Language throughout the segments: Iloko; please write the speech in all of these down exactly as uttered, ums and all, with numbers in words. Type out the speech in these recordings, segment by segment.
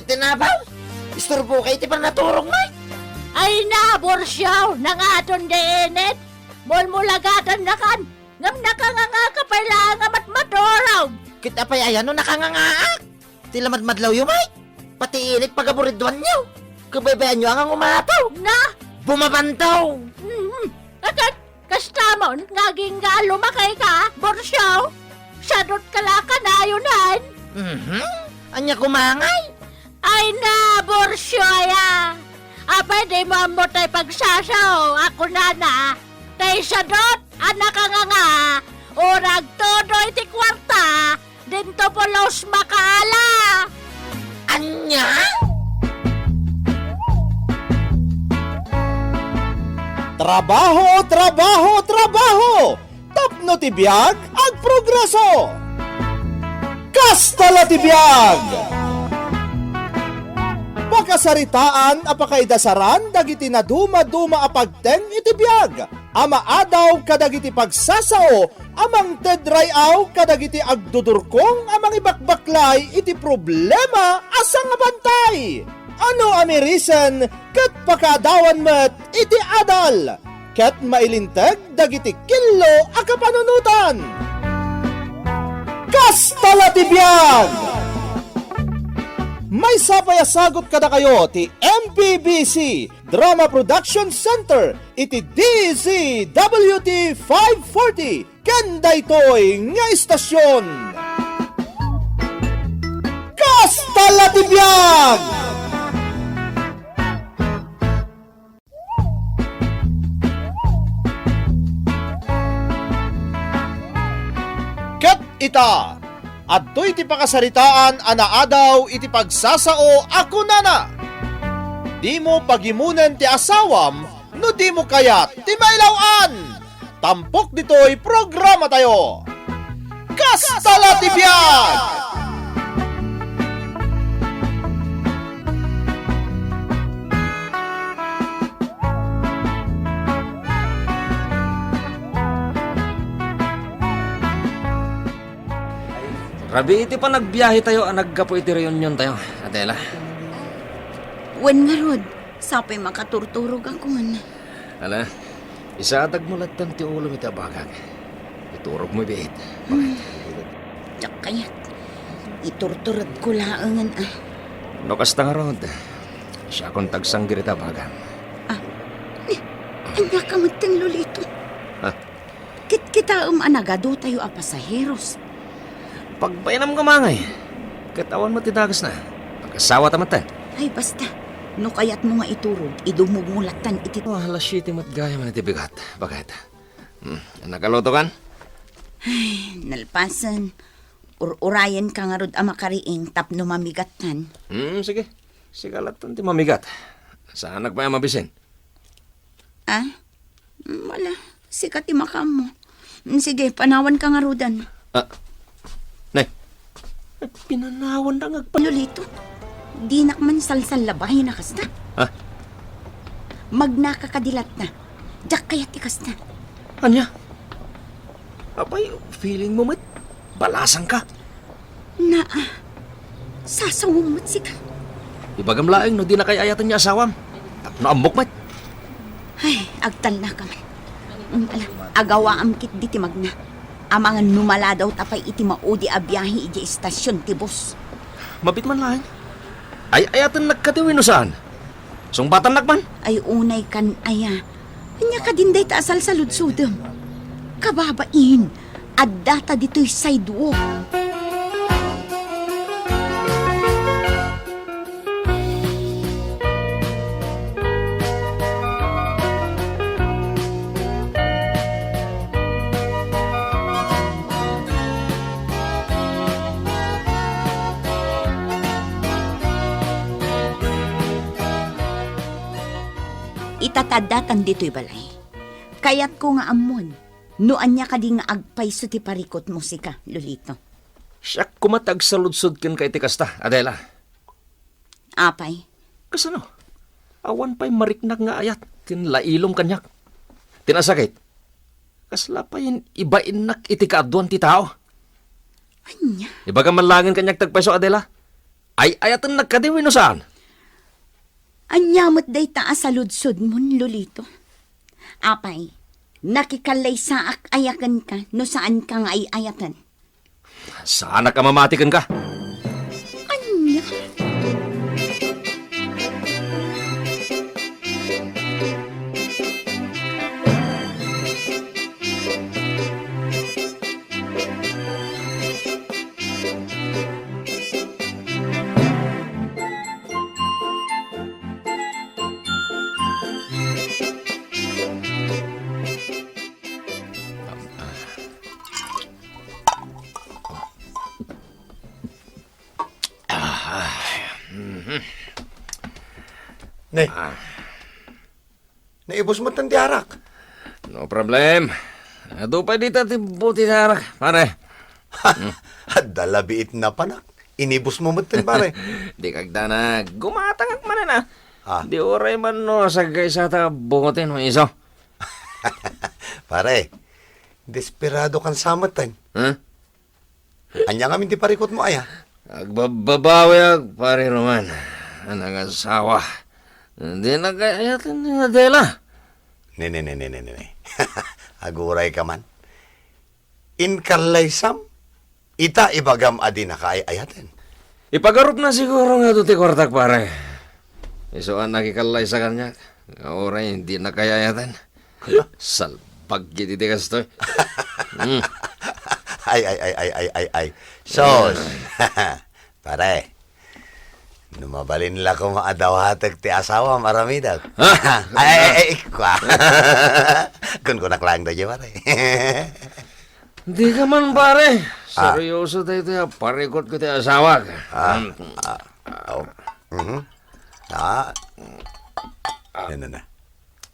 Tinabaw? Isturbo ka iti pannaturog, Mike? Ay na, Borsiaw, nangaton di init. Mulmulagatannakan, ngem nakanganga ka pay laeng a matmaturog. Ket apay aya no nakangangaak? Ti lamadmadlawyo, Mike? Pati init pagaburidwanyo. Kabaybayanyo a nga umataw. Na? Bumabantaw. Mhm. Akat, kastamon nga agingga a lumakay ka, Borsiaw? Sadot ka la kanayon. Mhm. Ania koma ngay? Ay na, Borsiaw aya. Apay dimo ammo tay pagsasao a kunana, tay sadot a nakanganga, o nagtudo iti kuarta, dinto pulos makaala. Ania? Trabaho, trabaho, trabaho! Tapno ti biag agprogreso. Kasta la ti biag! Pakasaritaan a pakaidasaran dagiti nadumaduma a pagteng iti biag a maadaw kadagiti pagsasao a mangted ray-aw kadagiti agdudurkong a mangibakbaklay iti problema a sangabantay. Ano a mirisen ket pakaadawan met iti adal ket mailinteg dagiti killo a kapanunotan. Kasta la ti biag! Maysa pay a sagut kadakayo ti M P B C Drama Production Center iti D Z W T five forty ken daytoy nga istasyon. Kasta la ti biag! Ket ita, adtoy ti pakasaritaan a naadaw iti pagsasao a kunana, "Dimo pagimonen ti asawam no dimo kayat ti mailaw-an." Tampok ditoy programatayo. Kasta la ti biag! Rabii ti panagbiahetayo a naggapu iti reuniontayo, Adela. Wen ngarud, sapay makaturturogakon. Ala, isatagmo lattan ti ulom iti abagak. Iturogmo ibiit. Bakit? Diak kayat. Iturturedko laengen, a. No kasta ngarud, siakon ti agsanggir iti abagam. A, ni, ania ka metten, Lolito? Ha? Kitkitaem a nagaduatayo a pasaheros. Pagbainam koma ngay. Ket awan met ti dakesna. Agasawata met. Ay, basta. No kayatmo nga iturog, idumogmo lattan iti... Oh, alas siete met gayam iti bigat. Bakit? Hmm, nakaluto kan? Ay, nalpasen. Ur-urayenka ngarud a makariing tapno mamigattan. Hmm, sige. Sika lattan ti mamigat. Saanak pay a mabisin. A? Wala. Sika ti makaammo. Sige, panawanka ngaruden. A, nay. Pinanawannak nga agpa- Lolito, dinak man salsallabayan a kasta. A? Magnaka kadi latta. Diak kayat ti kasta. Ania? Apay, feelingmo met. Balasangka. Naa, sasawem met sika. Ibagam laeng no dinak ay-ayaten nga asawam. Tapno ammok met. Ay, agtalnaka man. Mm, ala, agawaam ketdi ti magna. Amangan no maladawta pay iti maudi a biahe idiay istasion ti bus. Mabiit man laeng. Ay-ayatennak kadi wenno saan? Sungbatannak man? Ay, unay kan aya. Ania kadin dayta a salsaludsodem? Kababain, addata ditoy sidewalk. Ita ta addatan ditoy balay. Kayatko nga ammon no ania kadi nga agpayso ti parikutmo sika, Lolito. Siak koma ti agsaludsod kenka iti kasta, Adela. Apay? Kasano? Awan pay mariknak nga ayat ken lailom kaniak. Ti nasakit, kasla pay ibainnak iti kaaduan ti tao. Ania? Ibagam man laengen kaniak ti agpayso, Adela. Ay-ayatennak kadi wenno saan? Ania met dayta a saludsodmon, Lolito? Apay, nakikallaysaak aya kenka no saanka nga ay-ayaten? Saanak a mamati kenka. Ania? Ah, mhm. Ne. Ah. Naibus met ti arak. No problem. Adu pay dita ti bote ti arak, pare. Adda labiit na panak. Inibus mo met, pare. Di kagdanag. Gumatangak manen, ah. Ah. Di uray man no, sagkaysa ta bote no iso. Pare, desperado kan sa met, eh. Huh? Ania ngamin ti parikutmo, aya? Agbabbabawiak, pare Roman. Anak asawa. Di na kay-ayaten ni Adela. Ne, ne, ne, ne, ne, ne, ne. Aguray ka man. Inkallaysam, ita ibagam a di na kaay-ayaten. Ipagarupna siguro nga adu ti kuartak, pare. Isu a nakikallaysa kaniak, nga uray di na kaay-ayaten. Salbag iti kastoy. Mm. Ay, ay, ay, ay, ay, ay, ay. Sos. Pare, no mabalin la koma a dawatek ti asawam, aramidek. Ha? Ay, ay, ay, ay, kwa. Kunkunak lang da, pare. Di ka man, pare. Ah. Seryoso tayo, tayo. Parikot ko ti asawak. Ah, Mm. Ah, oh. Mhm. Ah. Yan na na.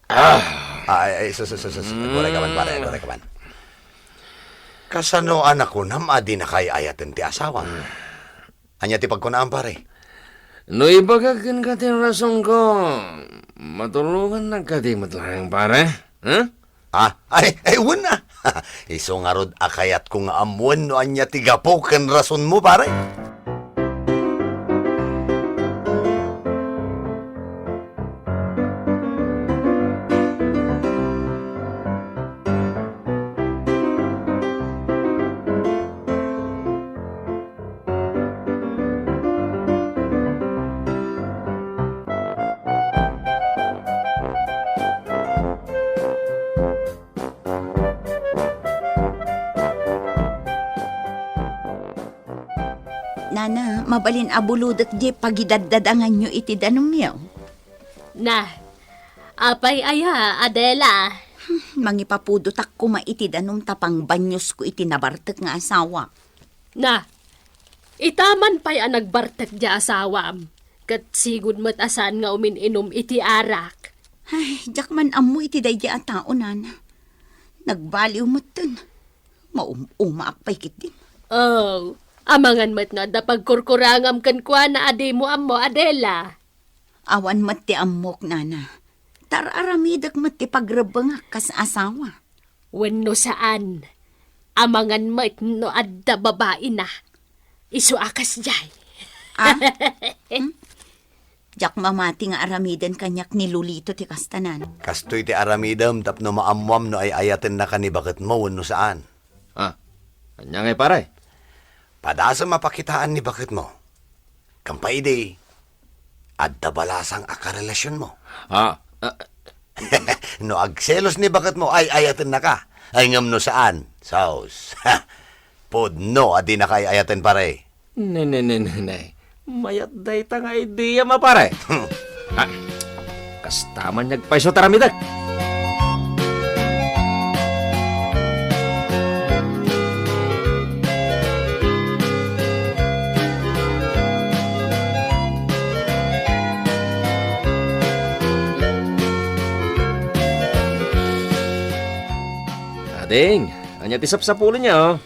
Ah. Ah, ay, ay, sus, sus, sus, sus. Aguray ka man, pare, aguray ka man. Kasano a nakunam a di na kaay-ayaten ti asawam? Ania ti pagkunaam, pare? No ibagak kenka ti rasonko, matulongannak kadi met laeng, pare? Huh? Ah, ay, ay, wen a. Isu ngarud a kayatko nga ammoen no ania ti gapu ken rasonmo, pare. Nana, mabalin a bulodek diay pagidaddadanganyo iti danumyo. Na, apay aya, Adela? Hmm, mangipapudotak koma iti danum ta pangbaniosko iti nabartek nga asawa. Na, ita man pay a nagbartek diay asawam, ket sigud met a saan nga umin-inum iti arak. Ay, diak man ammo iti daydiay a tao, nana. Nagbaliw metten. Maum-umaak pay ketdin. Oh, amangan met no adda pagkurkurangam kenkuana a dimo ammo, Adela. Awan met ti ammok, nana. Tar-aramidek met ti pagrebbengak kas asawa. Wenno saan, amangan met no adda babaina. Isu a kasdiay. Ah? Hmm? Diak mamati nga aramiden kaniak ni Lolito ti kasta, nana. Kastoy ti aramidem tapno maammoam no ay-ayatennaka ni baketmo wenno saan. Ah, ania ngay, pare? Padasem a pakitaan ni baketmo. Ken pay idi, adda balasang a karelasionmo. Ah, ah. No agselos ni baketmo, ay-ayatennaka. Ay, ngem no saan, sus. Pudno a dinaka ay-ayaten, pare. Ne, ne, ne, ne, ne. Mayat dayta nga idea, a pare. Hmm. Ah, kasta man agpayso ti aramidek. Ading, ania ti sapsapulenyo?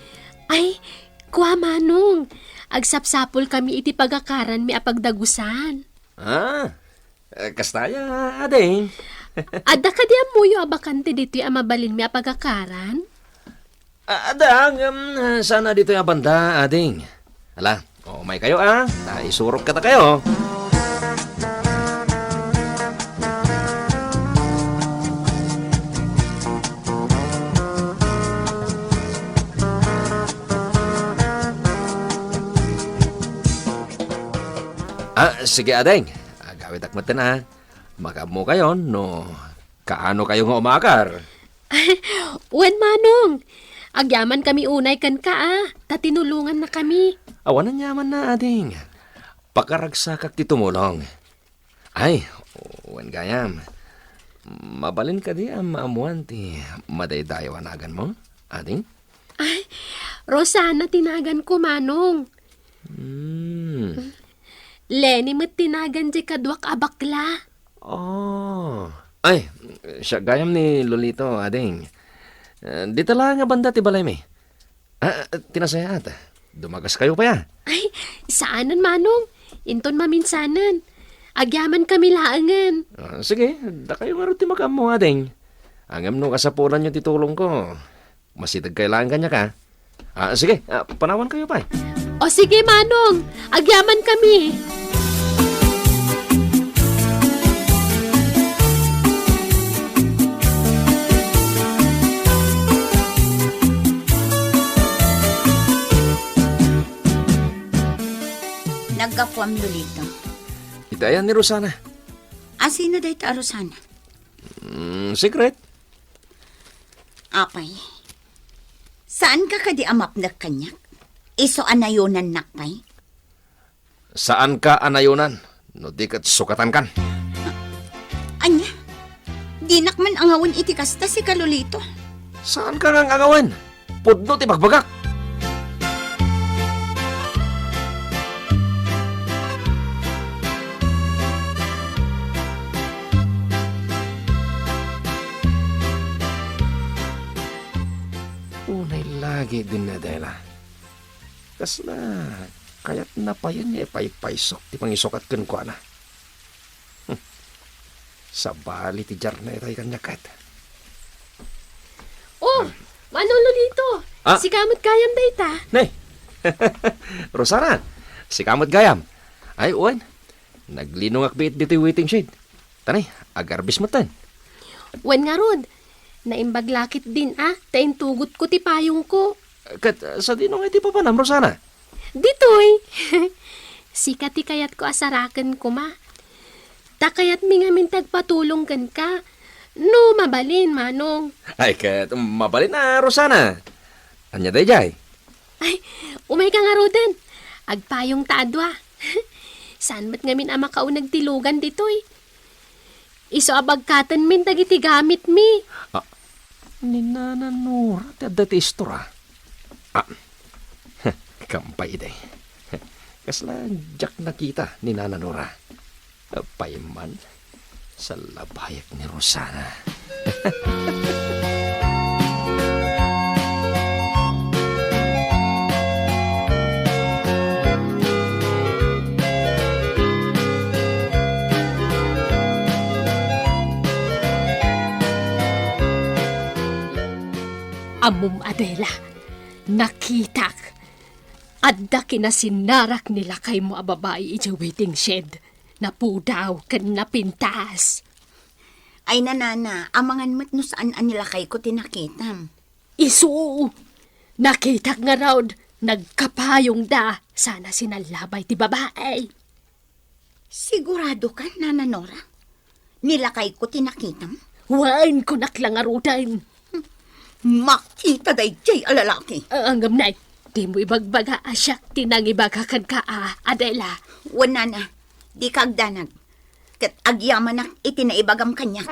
Ay, kua, Manong. Agsapsapulkami iti pagakaranmi a pagdagusan. Ah, eh, kasta aya, ading? Adda kadi ammoyo a bakante ditoy a mabalinmi a pagakaran? Ah, adda, ngem, ah, saan a ditoy a banda, ading. Ala, O, umay kayo, a. Ta isurok kadakayo. A, sige, ading. Agawidak metten, a. Makaammokayon no kaano kayo nga umakar. Wen, Manong. Agyamankami unay kenka, a, ta tinulongannakami. Awan aniamanna, ading. Pakaragsakak ti tumulong. Ay, wen gayam. Mabalin kadi a maammoan ti madaydayaw a naganmo, ading? Ay, Rosana ti naganko, Manong. Hmm. Leni met ti nagan diay kaduak a bakla. Oh. Ay, siak gayam ni Lolito, ading. Eh, dita laeng a banda ti balaymi. A, ti nasayaat. Dumagaskayo pay, a. Ay, saanen, Manong. Inton maminsanen. Agyamankami laengen. A, sige, dakayo ngarud ti makaammo, ading. Ngem no kasapulanyo ti tulongko, masidegkayo laeng kaniak, a. A, sige, a, panawankayo pay. O sige, Manong. Agyamankami. Naggapuam, Lolito. Iti ayan ni Rosana. A, sino dayta a Rosana? Mm, secret. Apay, saanka kadi a mapnek kaniak? Isu a nayonannak pay? Saanka a nayonan, no di ket sukatankan. Ania? Dinak man angawen iti kasta, sika, Lolito. Saanka nga angawen? Pudno ti bagbagak. Unay lagi din ni Adela. Kasla kayatna payen nga ipaypaysok ti pangisukat kenkuana. Hmm. Sabali ti diarna itay kaniak ket. Oh, Manong Lolito, Ah. sika met gayam dayta. Ne. Rosana, sika met gayam. Ay, wen. Naglinongak biit ditoy waiting shed. Tani, agarbis metten. Wen ngarud, naimbag la ketdin a, ta intugotko ti payongko. Ket, sadino nga iti papanam, Rosana? Ditoy. Sika ti kayatko a saraken koma. Ta kayatmi ngamin ti agpatulong kenka. No mabalin, Manong. Ay, ket mabalin a, Rosana. Ania daydiay? Ay, umayka ngaruden. Agpayongta a dua. Saan met ngamin a makauneg ti lugan ditoy? Isu a bagkatenmin dagiti gamitmi. Ah, ni Nana Nora ti adda ti istor a. Ah, kampay idi. Kasla diak nakita ni Nana Nora. Apay man, sallabayak ni Rosana. Ammom, Adela, nakitak. Adda kinasinarak ni lakaymo a babai idiay waiting shed. Napudaw ken napintas. Ay, nanana, amangan met no saan a ni lakayko ti nakitam. Isu! Nakitak ngarud, nagkapayongda, sana sinallabay ti babai. Sigurado ka, Nana Nora? Ni lakayko ti nakitam? Wen, kunak la ngaruden. Makita daydiay a lalaki. Ah, ngem nay, dimo ibagbaga a siak ti nangibaga kenka a, Adela. Wen, nana, dika agdanag. Ket agyamanak iti naibagam kaniak.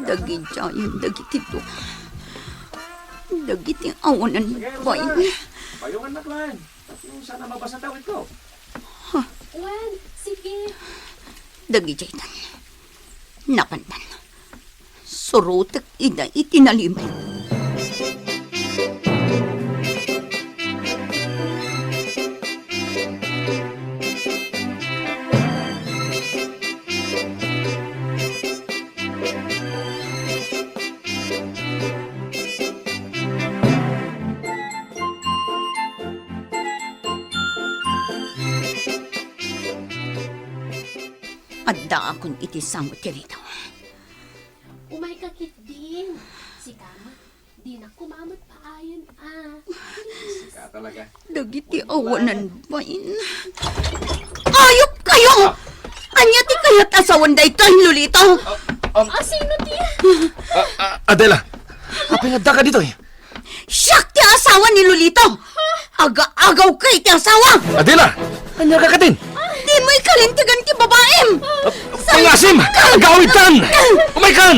Dagidiayen dagiti dua. Dagiti awanan babayi. Payongannak laeng. Tapno sana mabasa ti awitko. Wen, sige. Dagidiaytan. Napantan. surotek ida iti nalimed. Addaakon iti sango ti ridaw. Umayka ketdin. Sika met, dinak koma met paayen a. Sika talaga. Dagiti awanan bain. Ayupkayo! Ania ti kayat a sawen daytoy, Lolito? Ah, sino ti? Ah, ah, Adela, apay nga addaka ditoy? Siak ti asawa ni Lolito. Aga-agawka iti asawa. Adela, ania ka ketdin? Dimo ikalintegan ti babaim. Ah, pangasim! Agawidkan! Umaykan!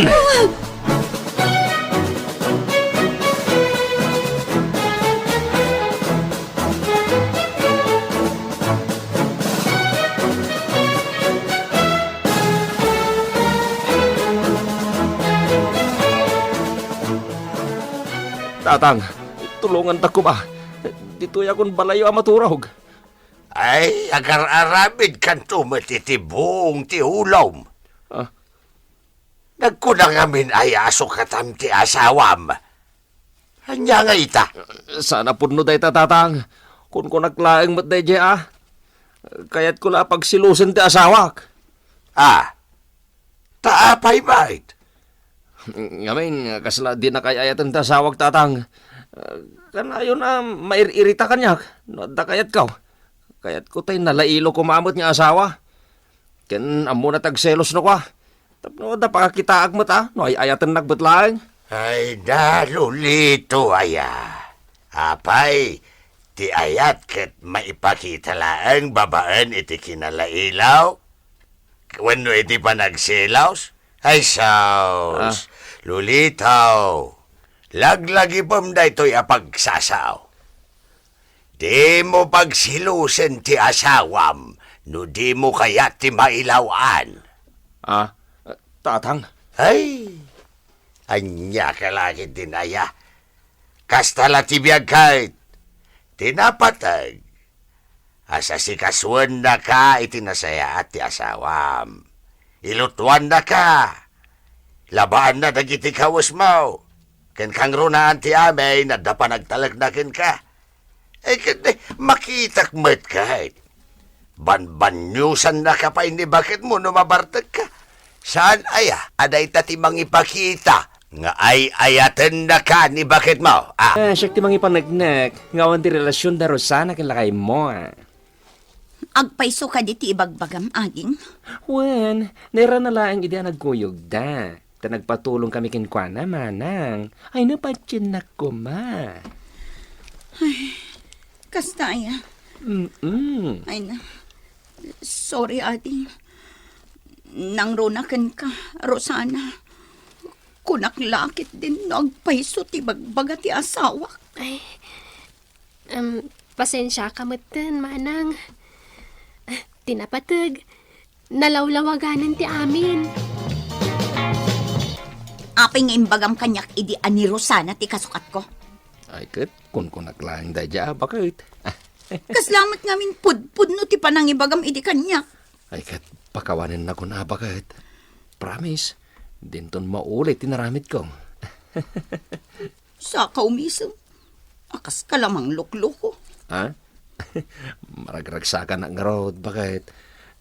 Tatang, tulonganta koma. Ditoyakon balayyo a maturog. Ay, agar-aramidkanto met iti buong ti ulom. Ah? Nagkuna ngamin aya a sukatam ti asawam. Ania nga ita? Saan a pudno dayta, Tatang. Kunkunak laeng met daydiay a. Kayatko la a pagsilosen ti asawak. Ah, ta apay met? Ngamin, kasla dinak ay-ayaten ti asawak, Tatang. Kanayon a mair-irita kaniak no adda kayatko. Kayatko tay nalailo koma met nga asawa. Ken ammona ti agselos no kua. Tapno adda pakakitaak met a no ay-ayatennak met laeng. Ay da, Lolito aya. Apay, ti ayat ket maipakita laeng babaen iti kinalailaw wenno iti panagselos? Ay sus, Ah. Lolito, laglagipem daytoy a pagsasao. Dimo pagsilosen ti asawam no dimo kayat ti mailaw-an. Ah, Tatang? Ay, ania ka la ketdin aya? Kasta la ti biag ket ti napateg a sasikasuennaka iti nasayaat ti asawam. Ilutuannaka. Labaanna dagiti kawesmo. Ken kangrunaan ti amin adda panagtalekna kenka. Eh, ket, eh, makitak met ket. Banbaniusannaka pay ni baketmo no mabartekka. Saan aya a dayta ti mangipakita nga ay-ayatennaka ni baketmo? Ah. Ah, siak ti mangipaneknek nga awan ti relasion da Rosana ken lakaymo. Agpayso kadi ti ibagbagam, aging? Wen, nairana laeng idi a nagkuyogda. Ta nagpatulongkami kenkuana, manang. Ay, napatiennak koma. Ay, kasta aya. Mm-mm. Ay na. Sorry, adi. Nangruna kenka, Rosana. Kunak la ketdin no agpayso ti bagbaga ti asawak. Ay, Em, pasensiaka metten, manang. Ah, ti napateg, nalawlawaganen ti amin. Apay nga imbagam kaniak idi a ni Rosana ti kasukatko? Ay, ket kunkunak laeng daydiay a baket. Kasla met ngamin pudpudno ti panangibagam idi kaniak. Ay, ket pakawanennakon a baket. Promise, dinton mauli ti naramidko. Saka umisem. Akas ka la manglukloko. Ha? Maragragsakanak ngarud, baket.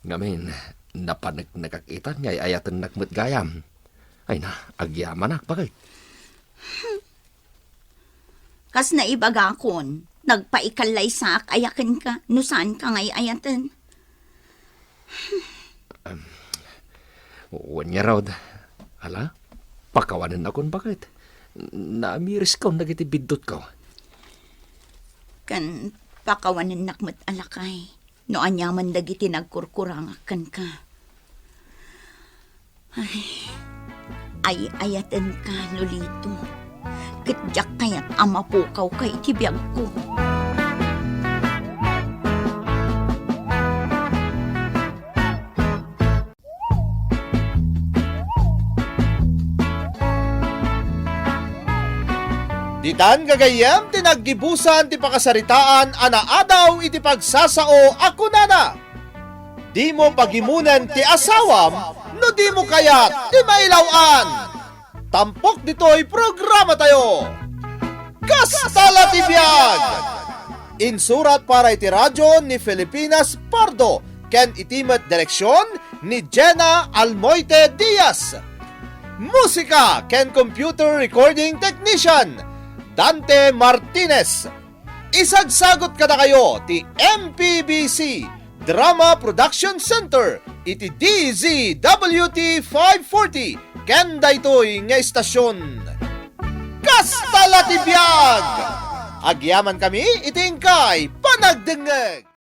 Ngamin, napaneknekak itan nga ay-ayatennak met gayam. Ay na, agyamanak, baket. Kas naibagakon, nagpaikallaysaka aya kenka no saanka nga ay-ayaten. Em, wen ngarud, ala, pakawanennakon baket. Naamiriskon dagiti biddutko. Ken pakawanennak met a lakay, no aniaman dagiti nagkurkurangak kenka. Ay, ay-ayatenka, Lolito. Ket diak kayat a mapukawka iti biagko. Tan gagayyem ti naggibusan ti pakasaritaan a naadaw iti pagsasao a kunana, "Dimo pagimonen ti asawam no dimo kayat ti mailaw-an." Tampok ditoy programatayo. Kasta la ti biag! Insurat para iti radyo ni Filipinas Pardo ken iti met direksion ni Jenna Almoite Diaz. Musika ken computer recording technician, Dante Martinez. Isagsagot kadakayo ti M P B C Drama Production Center iti D Z W T five forty ken daytoy nga istasyon. Kasta la ti biag! Agyamankami iti inkay panagdengngeg!